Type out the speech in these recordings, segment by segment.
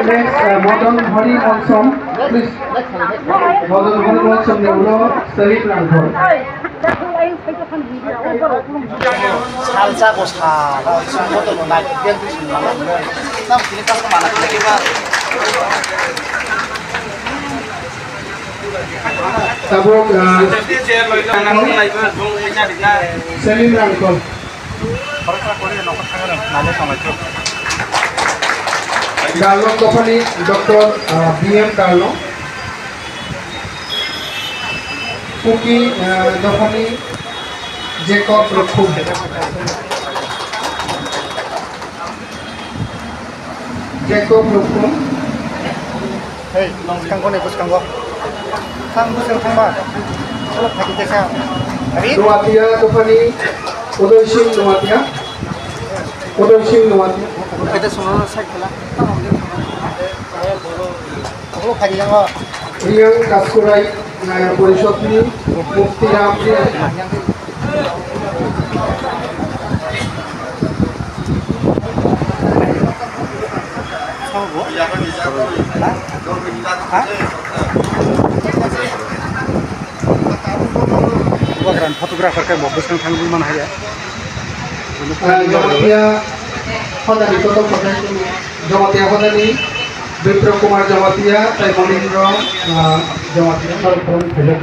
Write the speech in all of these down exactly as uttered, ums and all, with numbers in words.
Next, uh, Madan Hari Manson, please. Madan Hari Manson ni ulo Salim Rangthor. Salsa ko sa, koto ko nai, dia tu sini mana, mana, mana, mana, mana, mana, Tabuk, ah, Salim Rangkol. Dalong dophani Doctor, ah, B M Dalong. Kuki, ah, dophani Jacob Rukhu. Jacob Rukhu. Hei, nwng bwskango ni bwskango. Thang bwskango thangba. Chalo, phaikhe tesa. Abi? Nuatia dophani Udoy Singh Nuatia. Udoy Singh Nuatia. Kaisa songno side khala. Obo phaikhe yango. Riyang Kaskurai. Naya Porishodni Mukti Ram Riyang. Photographer khe bo bwskang thangwi man haya. Ah, Jamatia hodani kotor kotor, Jamatia hodani Bipro Kumar Jamatia, tai Monindra, ah, Jamatia, kotor kotor khaijak.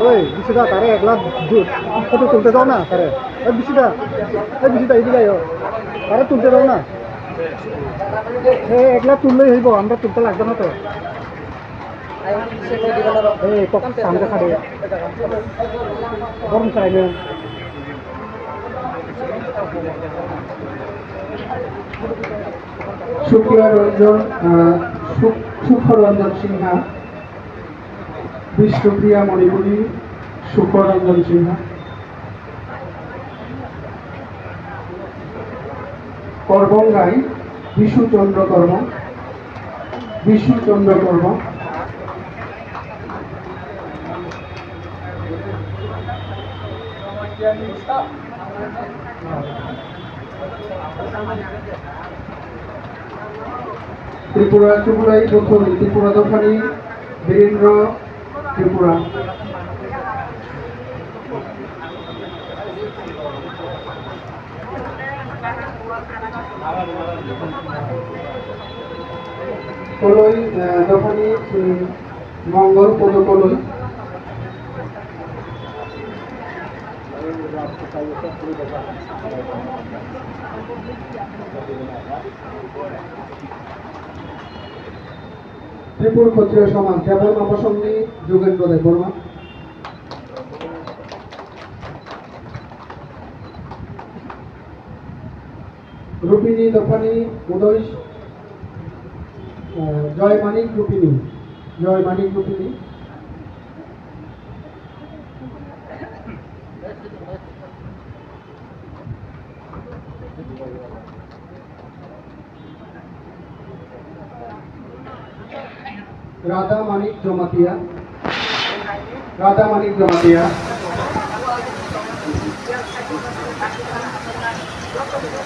Oi, bisida tare ekla du-, photo tulte jao na tare. Oi, bisida. Oi, bisida, idi jao. Tare tulte jao na. He, ekla tulle hoibo, amra tulte lagbo na to. Ei, tok samde khade. Borom sarai nung. Shukla Ranjan, ah, Shuk-, Shukha Ranjan Sinha, Bishnupriya Manipuri, Shukha Ranjan Sinha. Korbong Rai, Bishu Chandra Korbong, Bishu Chandra Korbong. Tripura, Tripura, Tripura, Tripura dophani Birendra Tripura. Koloi, eh, dophani, eh, Mongol Podo Koloi. Tripur Khotriyo Samaj Debbarma Bosongni Jugendra Debbarma. Rupini dophani Udoy, eh, Joy Manik Rupini, Joy Manik Rupini. Radha Manik Jamatia. Radha Manik Jamatia.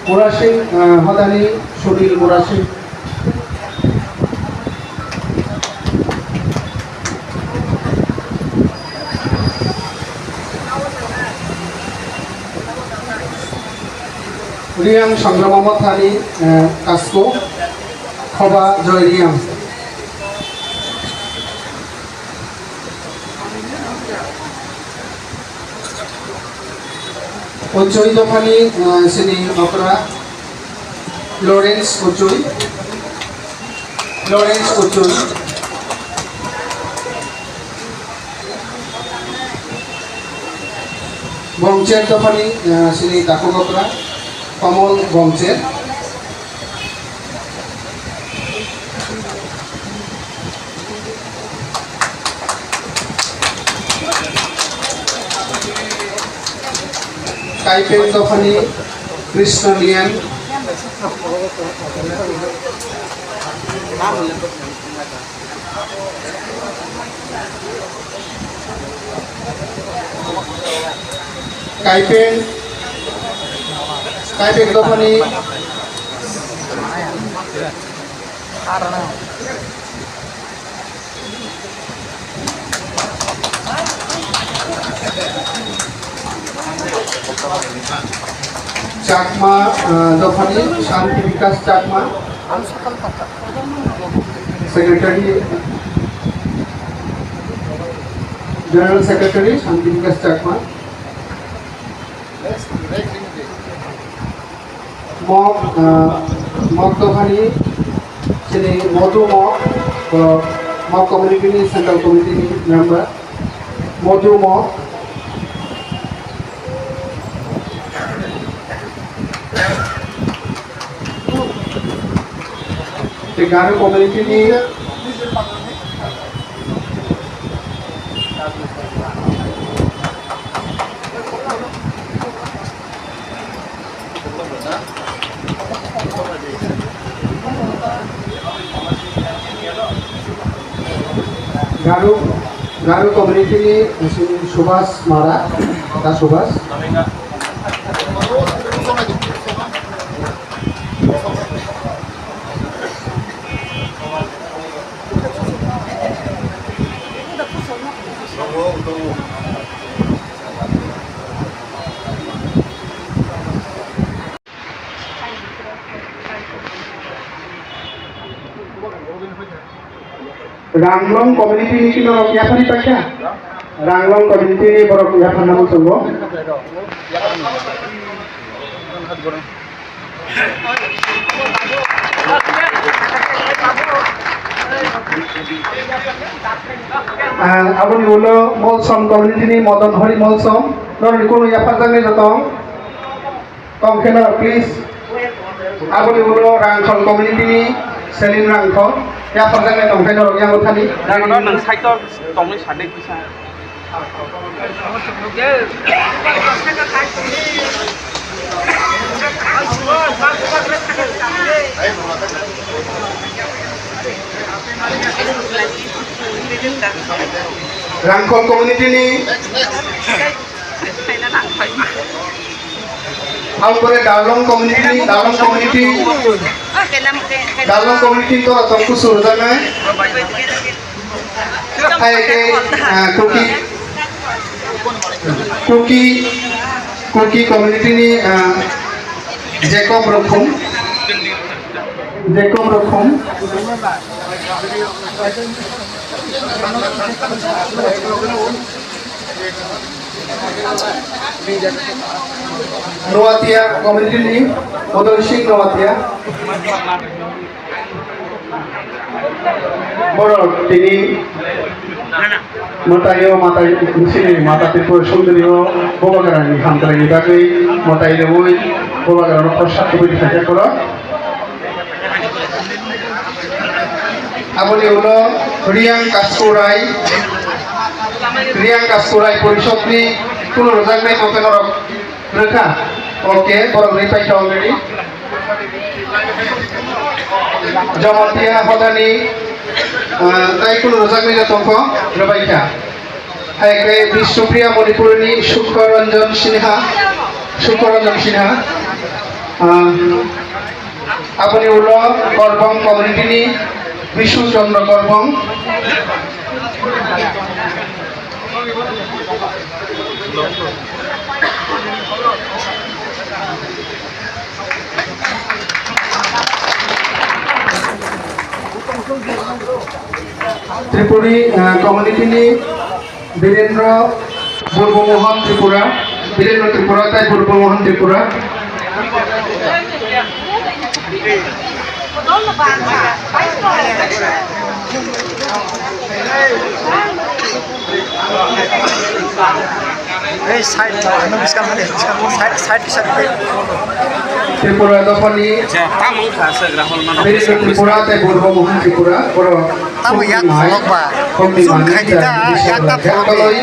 Murasing, eh, Hodani Sunil Murasing. Riang Sangrama Mothani, eh, Kasko, Khoba Joy Riang. Ochoi Dophani, eh, sini okra Lawrence Ochoi, Lawrence Ochoi. Bongcher Dophani, eh, sini takhuk okra Komol Bongcher. Kaipeng Dophani Krishna Lian. Kaipeng, Kaipeng Dophani. Chakma, ah, Dophani Shanti Bikash Chakma, Secretary, General Secretary Shanti Bikash Chakma. Mok, ah, Mok Dophani sini Modu Mok, ah, Mok Community ni Central Committee ni member. Modu Mok. Te Garo Community ni Garo, Garo community ni Subhas Mara, Da Subhas. Ranglong community ni kino rok yaphari paikha. Ranglong community ni borok yapharna muchungo. Ah, aboni ulo Molsom community ni Modon Hori Molsom, norokni kunu yapharjaknai jotong. Tongkhe norok, please. Aboni ulo Rangkhol community ni Selim Rangkhol. Yapharjaknai tongkhe norok yang uthani. Nang, nang, nang side o tongwi sade kisa. Rangkhol community ni Ang pore Darlong community, Darlong community, Darlong community to tong kusu rwjaknai. Hai ke, ah, Kuki, Kuki, Kuki community ni, ah, Jacob Rokhum, Jacob Rokhum. Noatia community ni Modon Singh Noatia. Borok tini mwtaio mata, sini mata Tripura Sundari o Bubagra ni hamkrai ni bagwi mwtai rwui Bubagra no prosad kubui thangkhe borok. Aboni ulo Riang Kaskurai, Riang Kaskurai Porishod ni kunu rwjaknai tongkhe norok rwkha. Okay, borok rwi paikha already. Jamatia Hodani, ah, tai kunu rwjaknai no tongkho, rwbaikha. Hai khe Bishnupriya Manipurni Sukharanjan Sinha, Sukharanjan Sinha, ah, Aboni ulo Korbong community ni Bishu Chandra Korbong. Tripuri, ah, community ni Birendra Burbo Mohan Tripura, Birendra Tripura tai Burbo Mohan Tripura. Ei side, ano biskang mani, biskang side, side, side. Tripura dophani Acha, tamo wngkha aswk Rahul mano Birendra Tripura tai Burbo Mohan Tripura, borok tamo yak khokni mai, khorok ba. Khorokni Zoom mai, khaidi ta, yak ta khorok. Koloi,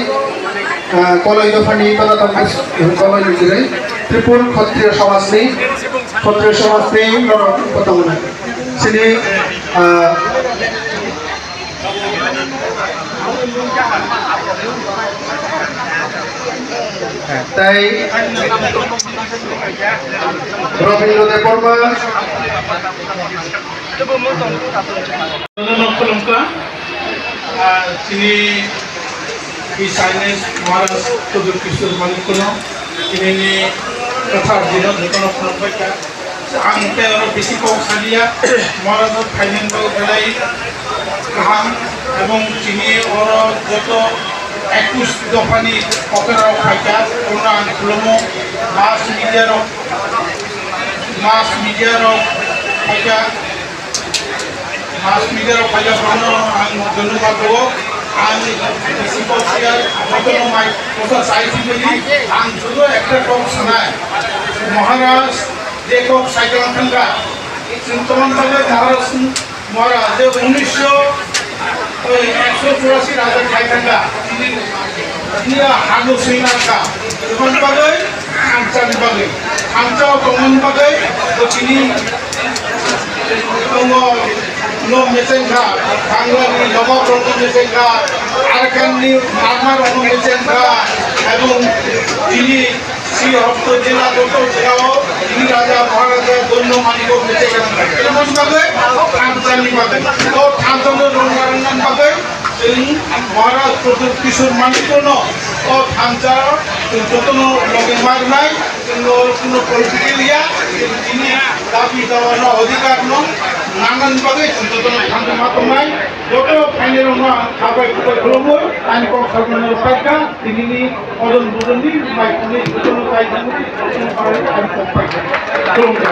ah, Koloi dophani Bala Tongkos, Koloi ni kwrwi Tripur Khattriya Samajni, Khattriya Samajni norok kotor mwnai. Chini, ah, Tai Robindra Debbarma. Jotono khulumkha, ah, chini His Highness Maharaj Pradyut Kishore Manikno, chini ni kwthar dino jotono khulumkha. Ang tei oro bisi kok saliya, Maharaj phaimani bagwi belai kaham, ebong chini oro joto ekush dophani kotorrok phaikha, bono ang khulumo, mass media rok, mass media rok phaikha, mass media rok phaikha, bono ang dhonnobad rwo. Ang bisi kok saliya, jotono mai kotor sai sibini, ang judo ekta kok sanai, Maharaj je kok saiklang thangkha, chwng tomon bagwi Maharaj, Maharaj je unisho ekso churasi raja khai thangkha, chini, chini hago swina kha, tomon bagwi, thansa ni bagwi, thansa tomon bagwi, bo chini tongo, no mecheng kha, Bangla ni Nobab rok no mecheng kha, Arakan ni Marma rok no mecheng kha, ebong chini Sri Hotto jila joto jagao chini raja maharaja Donno Manikno mechai rwkha. Tamoni bagwi thansa ni bagwi. O thansa no rwngna rwngna bagwi chwng Maharaj Pradyut Kishore Manikno o thansa chwng jotono logi ma rwnai. Chwng o kuno political ya, chini dabi dawa no adhikar no nangna bagwi chwng jotono thansa ma tongnai. Joto phainairokno ang kha bai khubai khulumwi ani kok salmano paikha, tinini odon bodonni bai khwnwi jotono chai thangwi jotono parai ani kok paikha. Khulumkha.